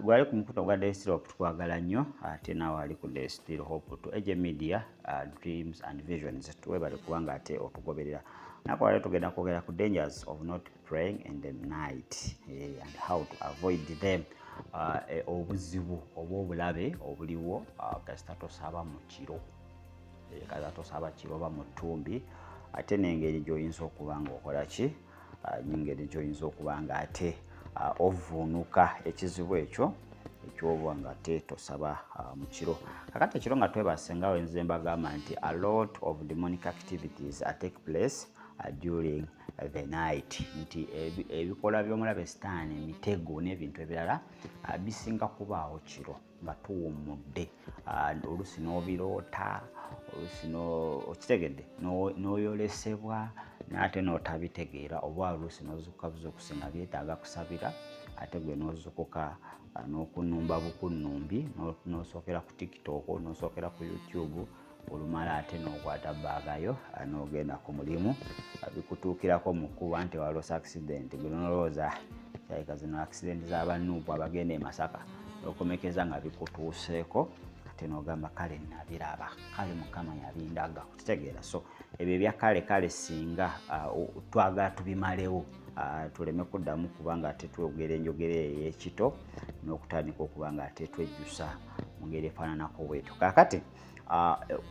Gwali ku mukutu ogwa The Still Hope, tukwagala nnyo. Ate naawe ali ku The Still Hope to Age Media, Dreams and Visions, tuwebale kubanga ate otugoberera. Naku wali tugenda kwogera ku dangers of not praying in the night and how to avoid them. Obuzibu oba obulabe obuliwo kasita tosaba mu kiro, kasita tosaba kiro oba mu ttumbi, ate n'engeri gy'oyinza okuba nga okola ki, n'engeri gy'oyinza okuba nga ate ovuunuka ekizibu ekyo ekyoba nga ate tosaba mu kiro. Kakati ekiro nga twebase, nga wenze mbagamba nti a lot of demonic activities are take place during the night, nti ebikolwa by'omulabe Sitaani, emitego n'ebintu ebirala bisinga kubaawo kiro nga tuwummudde. Oluusi n'obiroota, oluusi okitegedde, n'oyolesebwa naye n'otabitegeera, oba oluusi n'ozuukuka buzuukusi nga byetaaga kusabira, ate gwe n'ozuukuka n'okunumba bukunnumbi, n'osookera ku TikTok, n'osookera ku YouTube, olumala ate n'okwata baagayo n'ogenda ku mulimu. Bikutuukirako mu kkuba nti waloose accident, gwe nolowooza kyalika zino accident z'abanuupu abagenda e Masaka, okomekeza nga bikutuuseeko, ate n'ogamba kale nabiraba, kale Mukama yabindaga, kukitegeera. So ebyo ebya kale kale singa twagala tubimalewo, tuleme kuddamu kubanga ate twogera enjogera ey'ekito n'okutandika okuba nga ate twejjusa mu ngeri efaananako bwetyo. Kaakati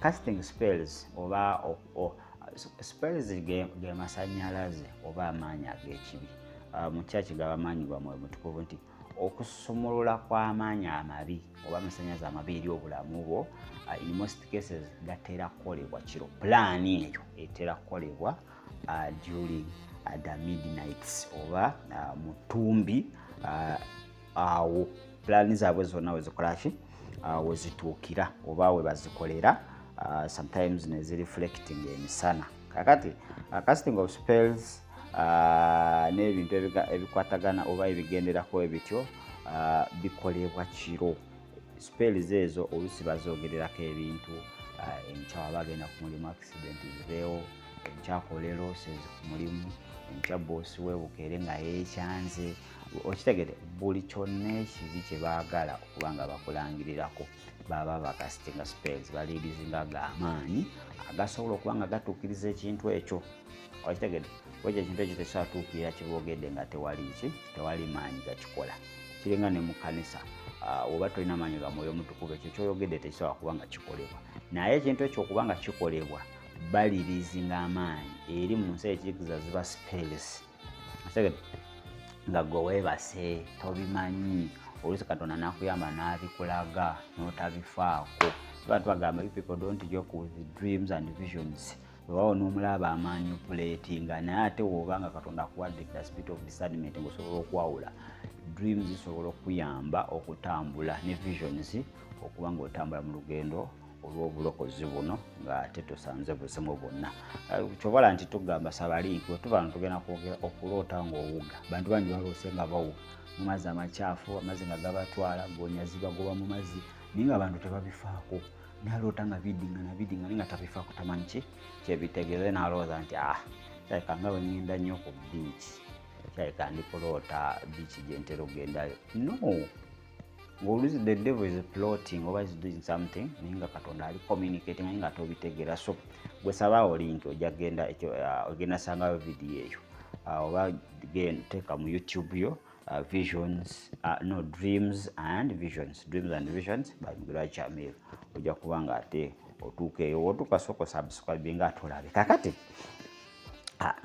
casting spells oba spells ge masannyalaze oba amaanyi ag'ekibi. Mu kyaki gaba maanyi gwa Mwoyo Mutukuvu, nti okusumulula kw'amaanyi amabi oba amasannyalaze amabi eri obulamu bwo, in most cases gatera kukolebwa kiro. Pulaani eyo etera kukolebwa during the midnights oba mu ttumbi awo pulaani zaabwe zonna wezikolaki, wezituukira oba we bazikolera, sometimes nezireflecting emisana. Kakati casting of spells n'ebintu ebikwatagana oba ebigenderako ebityo bikolebwa kiro. Spells ezo oluusi bazogererako ebintu, enkya waba agenda ku mulimu accident zibeewo, enkya akole losses ku mulimu, enkya boosi webukeere nga yeekyanze, okitegere. Buli kyonna ekibi kye baagala okuba nga bakulangirirako, baba bacastinga spells, bareleasinga g'amaanyi agasobola okuba nga gatuukiriza ekintu ekyo, okitegede. Ekyo ekintu ekyo tekisobola tuukirira kyeboogedde nga tewali ki, tewali maanyi gakikola. Kiringa ne mu kkanisa, oba tolina maanyi ga Mwoyo Mutukuvu, ekyo kyoyogedde tekisobola kuba nga kikolebwa. Naye ekintu ekyo okuba nga kikolebwa, bareleasinga amaanyi eri mu nsi ekikiza, ziba spells, okitegede, nga gwe weebase tobimanyi. Oluusi Katonda n'akuyamba n'abikulaga n'otabifaako. Tuba tubagamba, you people don't joke with dreams and visions. Weewaawo n'omulaba amanipulatinga, naye ate woba nga Katonda akuwadde the spirit of discernment, ng'osobola okwawula dreams, zisobola okuyamba okutambula ne visions, okuba ng'otambula mu lugendo olw'obulokozi buno ng'ate tosanze buzimu bwonna. Kyobala nti tugamba saba link. Bwe tuba tugenda kwogera okuloota ng'owuga, bantu bangi baloose nga bawuga mu mazzi amakyafu, amazzi nga gabatwala, gonya zibagoba mu mazzi, naye nga abantu tebabifaako. Naloota nga bidingana bidingana, naye nga tabifaako, tamanyi ki kyebitegeeze. Nalowooza nti ah, kyaleka nga bwe ŋŋenda nnyo ku beach, kyaleka ndi kuloota beach gye ntera okugendayo. No, ng'oluusi the devil is plotting oba is doing something, naye nga Katonda ali communicating, naye nga tobitegeera. So gwe sabaawo link, ojja kgenda ekyo, ogenda sangayo vidiyo eyo, oba teeka mu YouTube yo visions, no, Dreams and Visions, Dreams and Visions by Mugerwa Chamil, ojja kuba nga ate otuuka eyo. Wotuuka sooka subscribe nga ate olabe. Kakati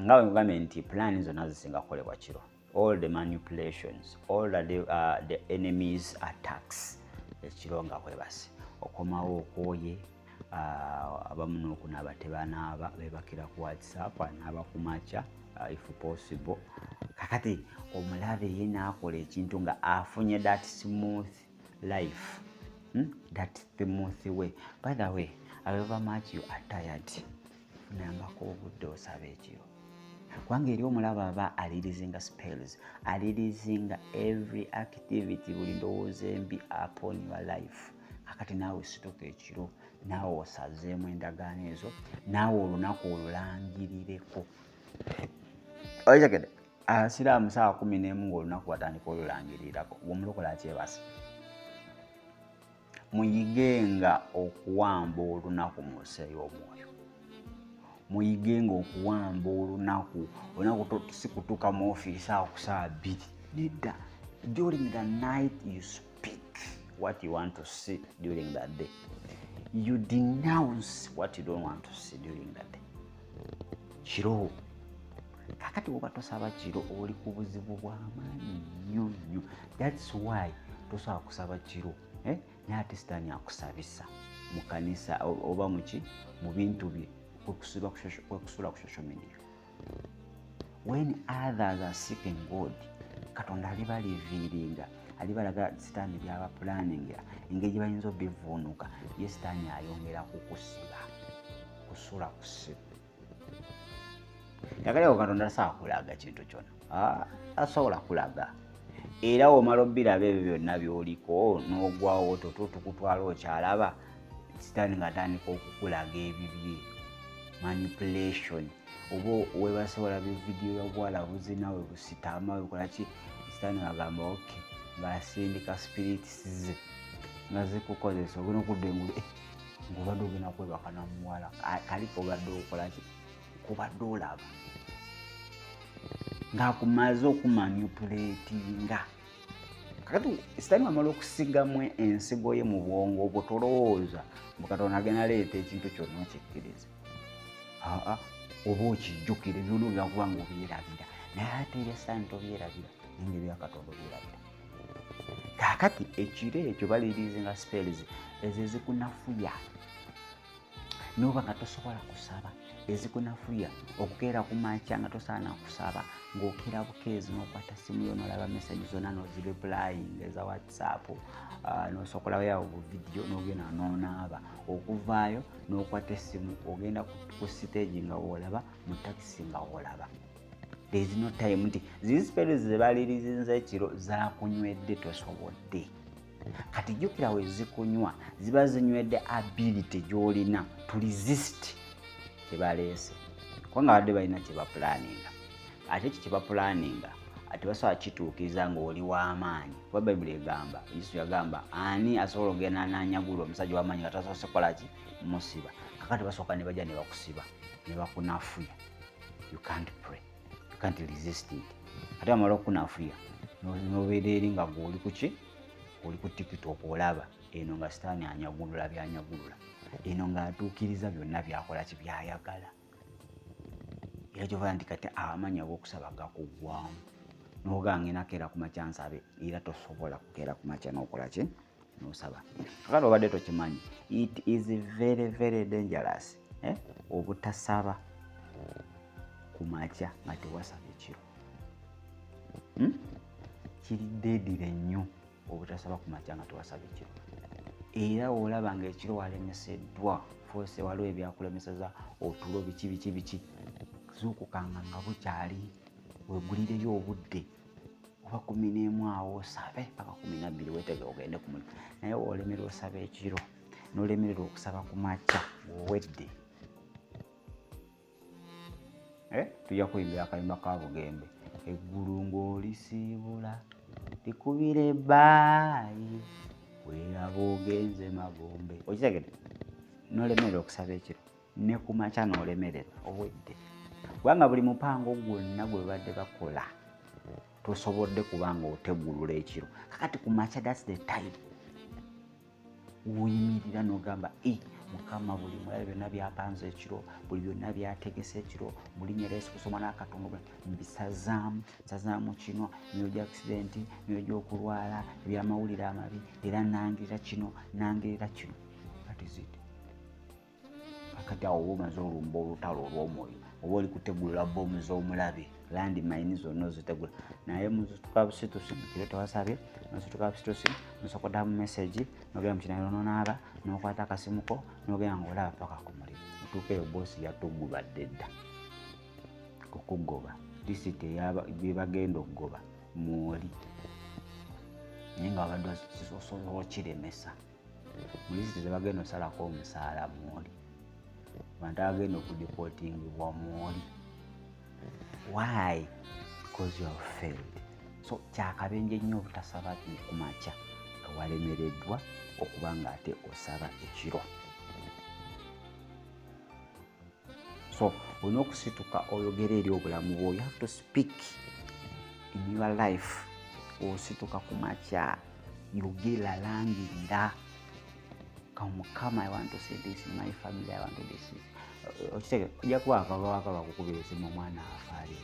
nga bwe ngambye nti pulaani zonna zisinga kukolebwa kiro, all the manipulations, all the enemy's attacks, ekiro nga bwebase, okomawo okwoye, abamu n'okunaaba tebanaaba, bebakira ku WhatsApp, anaaba ku makya if possible. Kakati omulabe ye n'akola ekintu nga afunye that smooth life, That smooth way. By the way, however much you are tired, funangako obudde osaba ekiro, kubanga eri omulaba aba areleasinga spells, areleasinga every activity, buli ndowooza embi upon your life. Kakati naawe situka ekiro, naawe osazeemu endagaano ezo, naawe olunaku olulangirireko, okitegedde? Abasiraamu saawa 11 ng'olunaku batandika olulangirirako, omulokole akyebase. Muyigenga okuwamba olunaku mu nsi ey'omwoyo, muyigenga okuwamba olunaku. Olunaku si kutuuka mu ofiisi awo ku saawa 2, nedda. During the night you speak what you want to see during that day, you denounce what you don't want to see during that day. Kiro kakati woba tosaba kiro, oli ku buzibu bw'amaanyi nnyo nnyo. That's why tosobola kusaba kiro, eh? Naye ate Sitaani akusabisa mu kanisa oba muki, mu bintu bye, kwekusula ku social media. When others are seeking God, Katonda aliba revealinga, alibalaga Sitaani byaba planningira, engeri gye bayinza obivuunuka. Ye Sitaani ayongera kukusiba, kusula kusiba. Kakati Katonda tasobola kulaga kintu kyona, tasobola kulaga. Era omala obiraba ebyo byonna byoliko, n'ogwawo toto tukutwala, okyalaba Sitaani ng'atandika okukulaga ebibye, manipulation. Oba webase olaba evidiyo yobuwala buzina, we busitama, webukolaki, Sitaani agamba okay, ng'asindika spirits ze nga zikukozesa. Ogenda okudda engulu, eh, ng'obadde ogenda kwebaka namuwala kali kobadde okolaki, kubadde olaba ng'akumaze okumanipulatinga. Kakati Sitaani wamala okusigamu ensigo ye mu bwongo obwo, tolowooza mbu Katonda agenda leeta ekintu kyonna okikkiriza. Aa, oba okijjukire byona, ogenda kuba nga obyerabira, naye ate ebya Sitaani tobyerabira, naye nga ebya Katonda obyerabira. Kakati ekiro ekyo balireleasinga spells ezo ezikunafuya, noba nga tosobola kusaba, ezikunafuya okukeera ku makya nga tosaana kusaba, ng'okeera bukeezi n'okwata simu yo n'olaba message zonna n'ozireplying eza WhatsApp, n'osokolayo awo buvidiyo, n'ogenda n'onaaba, okuvaayo n'okwata essimu, ogenda ku stage nga woolaba, mu takisi nga woolaba. There is no time nti ziri spells ze balireleasinze ekiro zakunywedde, tosobodde. Kati jjukira, we zikunywa ziba zinywedde ability gy'olina to resist kyebaleese, kubanga badde balina kyebaplanninga. Ate ekyo kyebaplanninga tebasobola kituukiriza ng'oli w'amaanyi, kuba Bayibuli egamba, Yesu yagamba, ani asobola okugenda nanyagula omusajja w'amaanyi nga tasoose kukolaki? Musiba. Kakati basooka ne bajja ne bakusiba ne bakunafuya. You can't pray, you can't resist it. Ate bamala okukunafuya, nobeera eri nga gweoli kuki? Oli ku TikTok, olaba eno nga Sitaani anyagulula byanyagulula, eno ng'atuukiriza byonna byakola ki? Byayagala. Era kyova nti kati amaanyi ag'okusaba gakuggwamu, nogaa ngenda keera ku makya nsabe, era tosobola kukeera ku makya n'okola ki? N'osaba. Kakati obadde tokimanyi, it is very very dangerous, eh? Obutasaba ku makya nga tewasaba ekiro, Kiri deadly nnyo obutasaba ku makya nga tewasaba ekiro. Era olaba nga ekiro walemeseddwa force, waliwo ebyakulemeseza otulo, biki biki biki, zuukukanga nga bukyali, wegulireyo obudde oba 11 awo, osabe paka 12, weetege ogende ku mulimu. Naye wolemera osaba ekiro, n'olemererwa okusaba ku makya, ng'owedde. Eh, tujja kuyimbira akayimba ka Bugembe, eggulu ng'olisiibula likubira ebbaayi, weeraba ogenze magombe. Okitegedde? N'olemererwa okusaba ekiro ne ku makya n'olemererwa, owedde, kubanga buli mupango gwonna gwe babadde bakola tosobodde, kubanga otegulula ekiro. Kakati ku makya, that's the time woyimirira n'ogamba, e Mukama, buli mulabe byonna byapanze ekiro, buli byonna byategese ekiro, mu linnya lya Yesu Kristo omwana wa Katonda, mbisazaamu, nsazaamu kino, myoyo gya accident, myoyo gy'okulwala, ebyamawulire amabi, era nangirira kino, nangirira kino. That is it. Kakati awo oba omaze olumba olutalo olw'omwoyo, oba oli kutegulula bomu z'omulabe, land mine zonna ozitegula. Naye muzituka busitusi kiro tewasabye, nosituka busitusi, nosokodamu message, nogenda mukinabiro, nonaaba, nokwata akasimuko, nogenda ngaolaba paka ku mulimu. Otuuka eyo, boosi yatugubadde dda okugoba, lisiti byebagenda okugoba mwoli, naye nga wabadde osobola okiremesa. Mu lisiti zebagenda osalako omusaala mwoli, bantu abagenda okudeportingibwa mwoli. Why? Because you have failed. So kyakabenje nnyo obutasaba ku makya nga walemereddwa okuba nga ate osaba ekiro. So olina okusituka oyogere eri obulamu bwo. You have to speak in your life. Osituka ku makya, yogera, langirira ka Mukama, I want to see this in my family, I want to this. Okitegedde? Ojja kuba akabawaka bakukubira esimu, omwana afa ali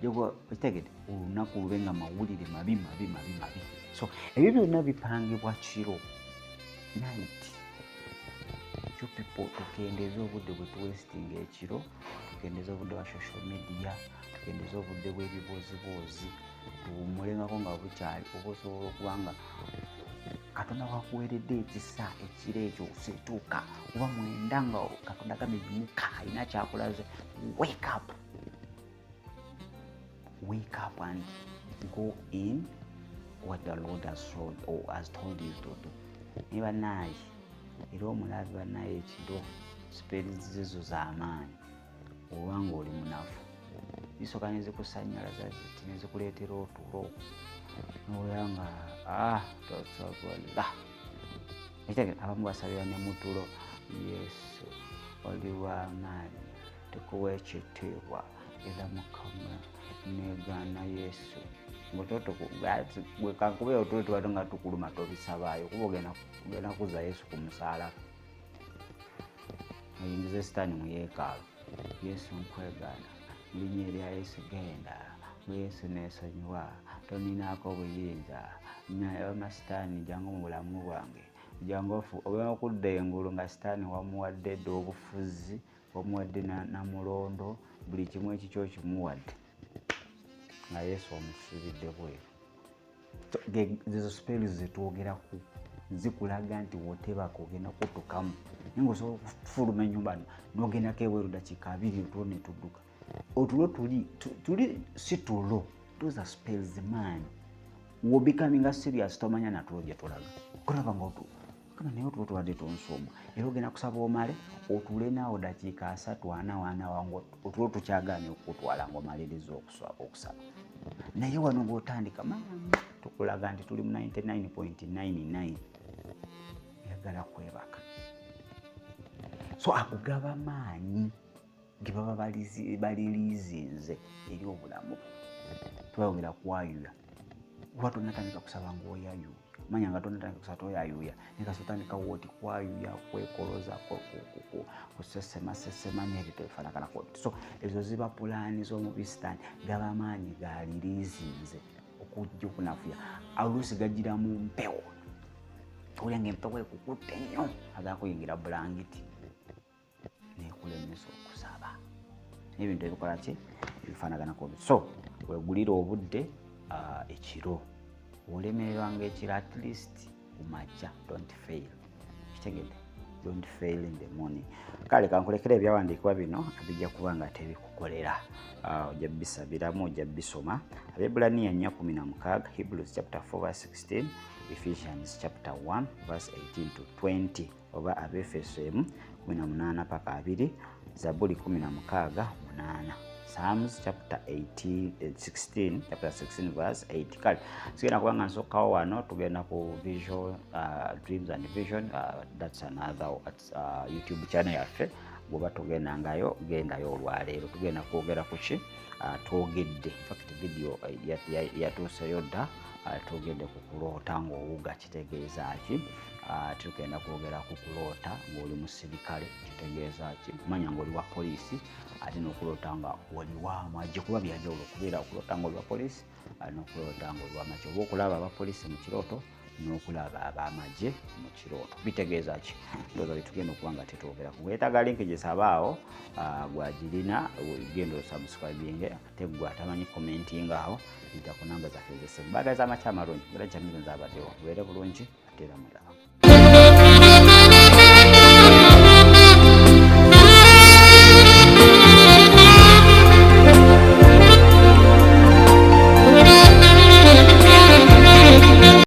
okitegedde, olunaku lube nga mawulire mabi mabi mabi mabi. So ebyo byonna bipangibwa kiro, night. You people, tukendeeze obudde bwe tuwastinga ekiro, tukendeeze obudde bwa social media, tukendeeze obudde bw'ebibooziboozi, tuwummulengako nga bukyali. Oba osobola okuba nga Katonda wakuweeredde ekisa ekiro ekyo, setuuka oba 9 nga Katonda agambye yimuka, alina kyakulaze. Wake up, wake up and go in what the Lord has told, or has told you to do. Naye bannaaye, era omulabi bannaaye ekiro spells ezo z'amaanyi. Oba nga oli munafu, zisooka nezikusanyalaza ziti, nezikuleetera otulo nowulira nga ah, tosobola. Abamu basabira ne mutulo. Yesu oli w'amaanyi, tukuwa ekitiibwa, era Mukama negaana Yesu gwe otulo tubadde nga tukuluma, tobisabaayo kuba ogenda kuza Yesu ku musalaba, oyingize Sitaani mu yeekaalu. Yesu nkwegaana mu linnya erya Yesu, genda mu Yesu, neesonyiwa, toninaako buyinza, wama Sitaani jangu mu bulamu bwange, jangu. Ogenda okudda engulu nga Sitaani wamuwadde dda obufuzi, wamuwadde namulondo, buli kimu ekikyo kimuwadde, nga Yesu omusibidde bweru. Ezo spells zetwogeraku zikulaga nti wotebaka ogenda kutukamu, naye nga osobola okufuluma enyumba nogendako ebweru dakiika 20, otulo netudduka. Otulo tuli tuli si tulo, those are spells, man. Wobecominga serious, tomanya natulo gye tulaga, olaba nga kama naye otulo tubadde tonsoma, era ogenda kusaba omale otule naawo dakiika 30, 40, 40 wange, otulo tukyagaanye okukutwala ngaomaliriza okusaba. Naye wano ng'otandika, maama, tukulaga nti tuli mu 99.99, yagala kwebaka. So akugaba maanyi ge baba baliriizinze eri obulamu. Twayogera kwayuya, kuba tonatandika kusaba ngaoyayuya, manya nga tonatandika kusaba toyayuya, naye kasi otandika wooti kwayuya, kwekoloza, kusesemasesema n'ebintu ebifaanaganako. So ezo ziba pulaani z'omubisitaani, gaba maanyi galiriizinze okujja okunafuya. Oluusi gagira mu mpewo, owulira nga empewo ekukutte nnyo, agala kuyingira bulangiti nekulemesa okusaba n'ebintu ebikola ki ebifaanaganako. So wegulira obudde ekiro, olemererwanga ekiro, at least kumakya don't fail. Kitegedde? Don't fail in the morning. Kale kankulekera ebyawandiikibwa bino, bijja kuba nga tebikukolera. Ojja bisabiramu, ojja bisoma: Abebulaniya 4:16, Hebrews chapter 4 verse 16, Ephesians chapter 1 verse 18 to 20, oba Abefeso 1:18 paka 20, Zabuli 16:8, Psalms chapter 18, 16, chapter 16 verse 8. Kale sigenda kubanga nsookawo wano, tugenda ku visual dreams and vision. That's another YouTube channel yaffe. Bwoba togendangayo, gendayo olwaleero. Tugenda kwogera ku ki? Twogedde, infact video yatuuseyo dda. Twogedde ku kuloota ng'owuga kitegeeza ki. Tugenda kwogera ku kuloota ng'oli musirikale kitegeeza ki, kumanya ng'oli wa poliisi, ate n'okuloota nga oli w'amagye, kuba byanjawulo okubeera okuloota ng'oli wa poliisi n'okuloota ng'oli w'amagye, oba okulaba abapoliisi mu kirooto n'okulaba ab'amagye mu kirooto bitegeeza ki. Ndowooza byetugenda okuba nga tetwogera ku. Weetaaga link gisabaawo, gwagirina, genda osubscribinge, ate gwe atamanyi commentinga awo, yita ku namba zaffe ez'essimu. Baagaza amakya amalungi, era Jamiru nze abaddewo. Mubeere bulungi, ate era mweraba.